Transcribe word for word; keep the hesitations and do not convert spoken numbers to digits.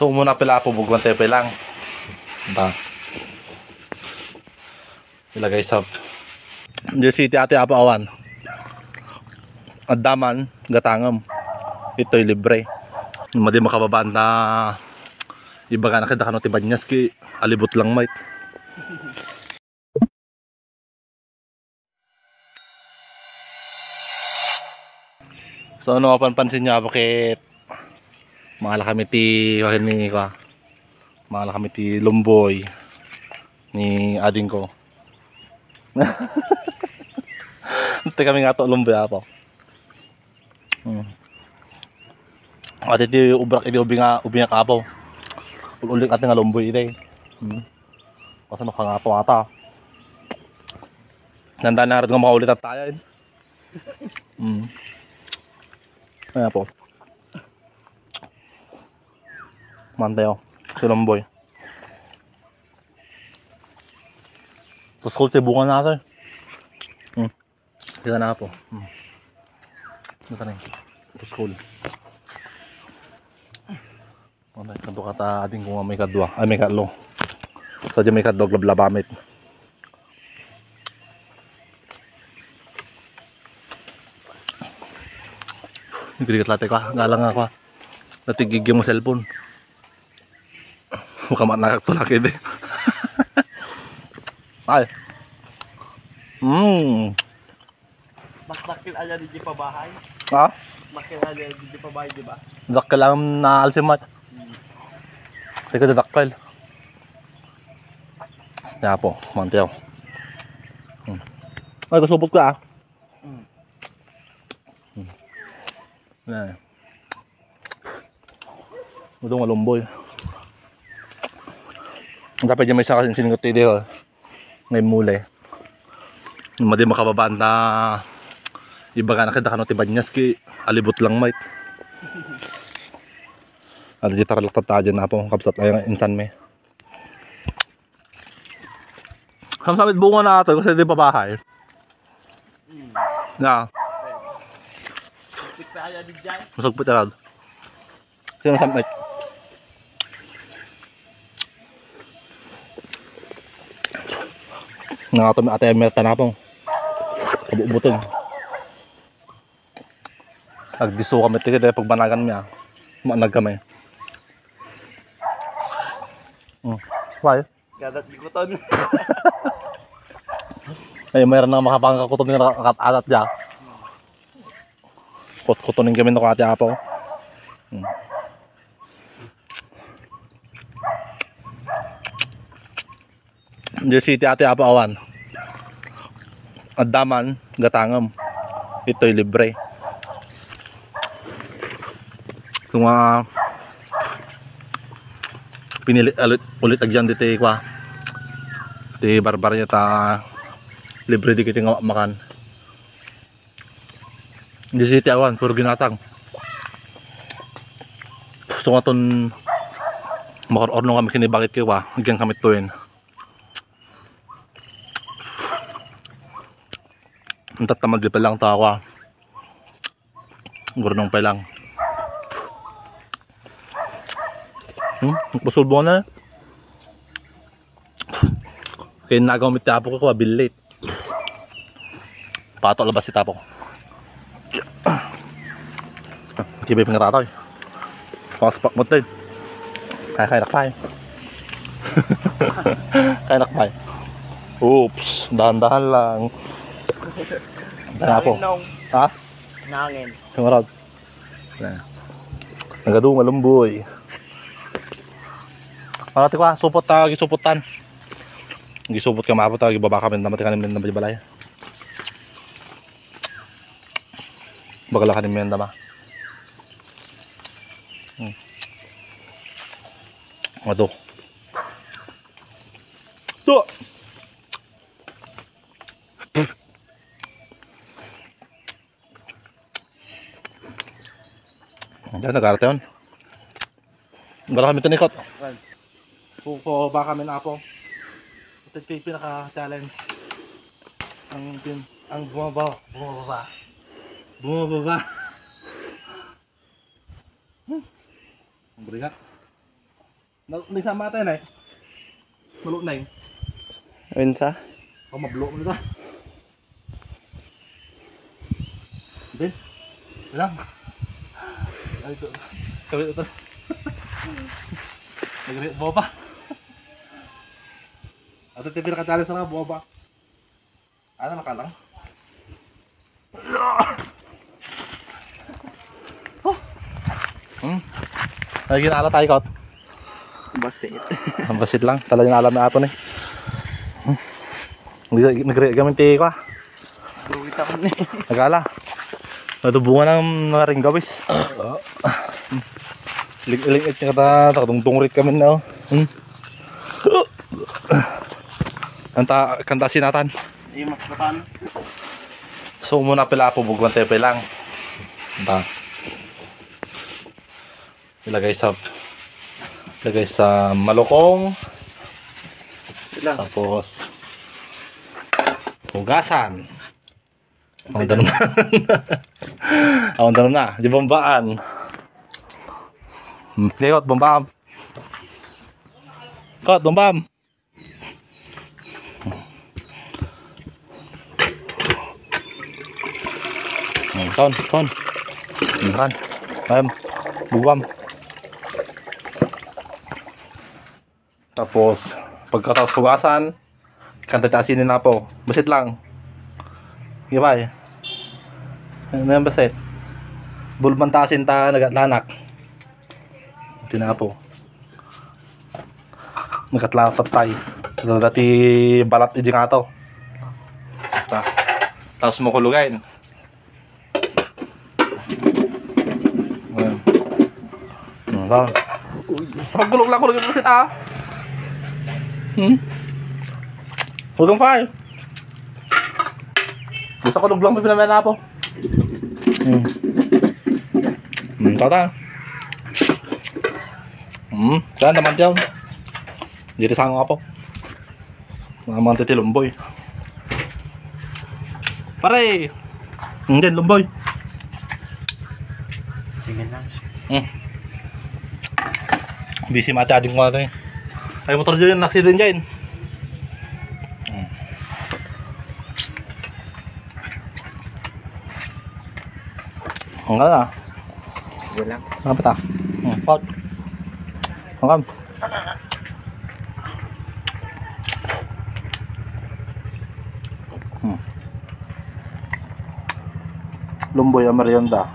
So, umuna pay la, Apo, bugwan tayo pay lang. Ba. Ilagay sa J C T ati, Apo, awan. Adda man, gatangem. Itoy libre. Madi makababaan ta, ibaga na kada kano ti banyas ki alibot lang, mate. So, no mapanpansin nyo, bakit mangala kami ti, bakit ni, kwa, mangala kami ti lumboy ni ading ko. Ti kami nga to lumboy, Apo. Hmm. Ati ti ubrak idi ubi nga, ubi nga kabaw. Ul-, ulik ati nga lumboy idi. Hmm. Kasano ka nga to ata? Nanda na nga maulit at tayo, eh. Hmm. Ayan po. Mantay, oh. Si lumboy. Tapos ko, tibungan natin. Hmm. Kita na po. Hmm. Kita na yun. Puskol. Ano, kadua kata ading ko nga may kadua. Ay, may katlo. Sa di may kadua, glablabamit. Nagrigat latte ko, ah. Galang ako, ah. Natigig yung cellphone. Makamanagak to laki, di. Ay. Mm. Mas dakkel aya di pabahay. Ha? Dakkel aya di pabahay, di ba? Dakkel ang naalsimat. Hmm. Teka, dakkel. Kaya po, mantiyaw. Hmm. Ay, kasupot ka, ah. Hmm. Hmm. Yan. Ito nga lumboy. Dapat dyan may saka sinsingot ti di, oh. Ngay muli. Madi makababaan ta, ibaga na kada kano ti banyas ki alibot lang, mate. At di taralak ta dyan, Apo, kabsat ay insan mi. Samsamit bunga na ito kasi di pabahay. Hmm. Na. Tikta aya di dyan. Masagpit na. Sino samit? Nga ito may atay merta na po. Kabubutin. Agdiso kami, tikit, eh, pagbanagan mi, ah. Maanag kami. Hmm. Why? Gadat di kuton. Ay, mayroon na makapangkakuton nga akat-akat dya. Kutkutonin kami no kati Apo. Hmm. Di City ati Apo awan. Adda man, gatangem. Itoy libre. Kung, ah, pinili ulit, ulit agyan diti, kwa, ti barbar niya ta libre di kiti nga makan. Di City awan, puro ginatang. Gusto nga ton makororno kami kinibagit kay, kwa, agyan kami tuwin. Ang tatamad di pa lang tawa. Gurnong pa lang. Hmm? Nagpasulbo na. Kaya nagaw mi ti Apo ko, kwa, billit. Pato labas ti Apo. Kibay pangatatoy. Paspak mo, Ted. Kaya, kaya nakpay. Kaya nakpay. Oops, dahan-dahan lang. Dahan po. Nangin, Nong. Ha? Nangin. Kamarad. Na. Nagadu, malumboy. Para ti kwa, supot ta, gisupotan. Gisupot ka mapo ta, gibaba kami naman, tikanin naman di balay. Bagala ka ni Menda ma. Hmm. Ato. To. Diyan, nag-arte yun. Wala kami tinikot. Kuko ba kami na po? Ito yung pinaka-challenge. Ang pin-, ang bumaba, bumababa. Bumababa. Hmm. Ang brigat. Nagsamata yan eh. Maluot na eh. Winsa? Oh, mablo mo na. Din. Lang. Ay, ito. Kami ito. Nagre-, boba. Ato, tipir ka, Charles, na boba. Ano, nakalang? Hmm. Ay, ginala tayo, Kot. Basit. Ang basit lang. Talagang alam na ato ni. Hmm. Nagre-, nagre-, gamin ti ko, ah. Luwi ta ko ni. Nagala. Natubungan ang mga ringgawis. Ling-, ling-, it nga ta, takdungdungrit kami na, oh. Hmm. Kanta, kanta sinatan. Ay, mas matan. So, muna pila po, bugwan tayo pa lang. Kanta. Ilagay sa, ilagay sa malukong. Ilang? Tapos, hugasan. Ang dami na. Ang dami na. Di bombaan. Hmm, sige, Kot, bombaan. Kot, bombaan. Hmm, ton, ton. Hmm, kan. Ayun. Buwam. Tapos, pagkatapos hugasan, kanta ta asin ni Napo. Basit lang. Gibay. Ano yung basit? Bulban ta asin ta nagatlanak. Tinapo. Nagatlanak tattay. Dati balat idi nga to. Ta. Tapos mo kulugain. Ayan. Ano ta? Pagkulog lang, kulog yung basit, ah. Hmm? Kulog pa, eh. Gusto ko lang pinamena po. Hmm. Hmm, tata. Hmm, saan naman diyan? Diri sa nga po. Mga mantitilumboy. Pare! Hindi, lumboy. Sige lang. Hmm. Busy mati ading ko natin. Ay, motor dyan, accident dyan. Hmm. Ang gala. Sige lang. Apa ta? Hmm, pot. Ang kam. Hmm. Lumboy ang merienda.